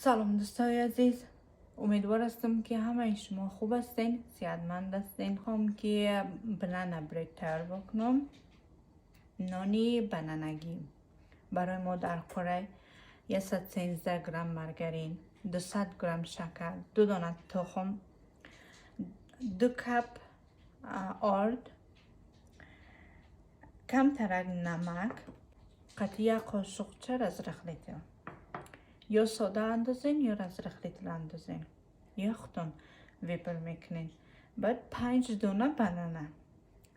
سلام دوستای عزیز، امیدوار هستم که همه شما خوب هستین، صحتمند هستین. خوام که banana bread تیار بکنم، نانی بنانگی. برای ما در کره 113 گرم مرگرین، 200 گرم شکر، 2 دانه تخم، 2 کپ آرد، کمترک نمک، قطعی یک قاشقچه разрыхлитель. یا ساده اندازین یا разрыхлитель اندازین یا خودتون ویپر میکنین. بعد 5 دونه banana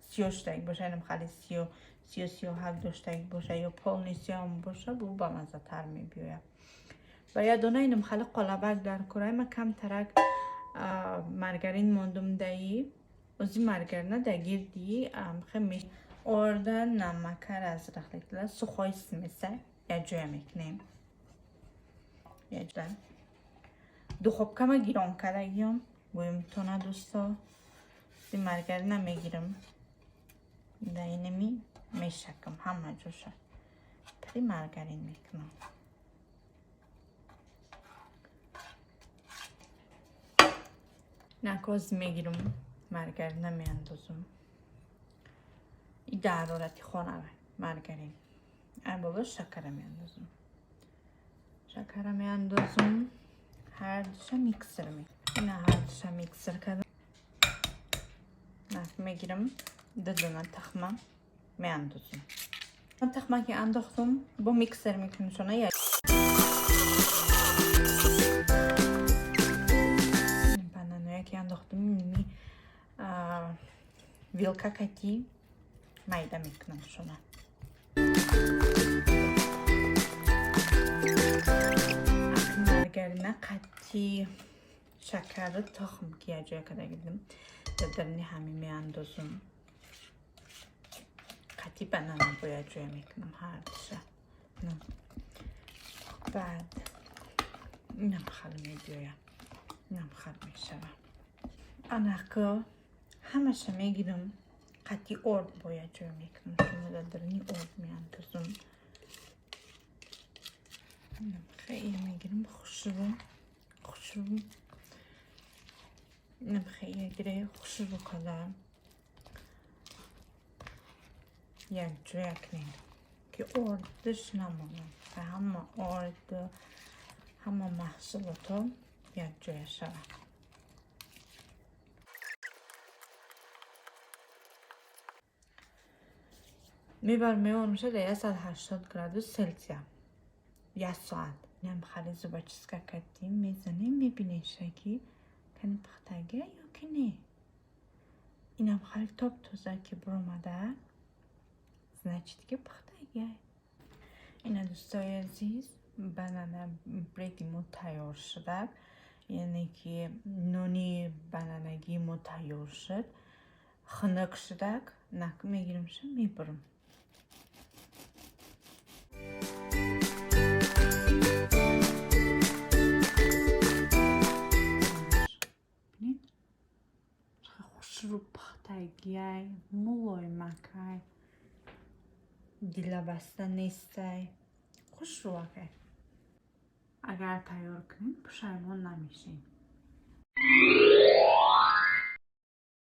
سیاه شدگی باشه، اینم خیلی سیاه سیاه سیاهک داشتگی باشه یا полный سیاه هم باشه، بو بامزه تر میبیاید. و یه دونه اینم خیلی قالبک در کره من کم ترک مرگرین ماندم دهی از این مرگرینه در گردی خیلی آرد نمک разрыхлитель сухой смеса یک جای میکنیم. یک جای духовка ма гирон кардагиём гӯем тона дӯсто зи маргарина мегирам, да инами мешакам, ҳама ҷоша при маргарин мекунам. Накоз мегирам, маргарина меандозам. И дар ҳарорати хона маргарин. Ай боло шакара меандозам, шакара меандозам, ҳар душа миксер мекунам. Ина ҳар душа миксер кардам. Мегирам 2 дона тухма меандозам. Тухма ки андохтум, бо миксер мекунам шона. Бананоя ки андохтум, ними вилка кати майда мекунам шона. Маргарина қати шакару тухм ки як ҷоя карда гирдим, дар даруни ҳамин меандозум. Қати банана бо як ҷоя мекунам ҳардуша. Баъд инам хал мебиёям, инам хал мешавам. Анако ҳамаша мегирам, қати орд бо як ҷоя мекунам. Шумо дар даруни орд меандозум. Хеле мегирам хушрӯ хушрӯ, инам хеле гире хушрӯ када як ҷоя кунем, ки ордаш намонад ва ҳама орд, ҳама маҳсулотҳо як ҷоя шавад. Мебарам, меорам дар 180 градус Селсия як соат. Инам хали зубочистка кардем, мезанем, мебинем ки кани пухтагия ё ки не. Инам хали топ тоза ки биромада, значит ки пухтагия. Ина дӯстои азиз, banana bread и мо тайёр шуда, яъне ки нони бананагии мо тайёр шуд, хунук шудак. Нак мегирамша, мебурам. Бинед, хушрӯ пухтагиай, мулоимакай, дилабаста нестай, хушрӯакай. Агар тайёр кунед, пушаймон намешед.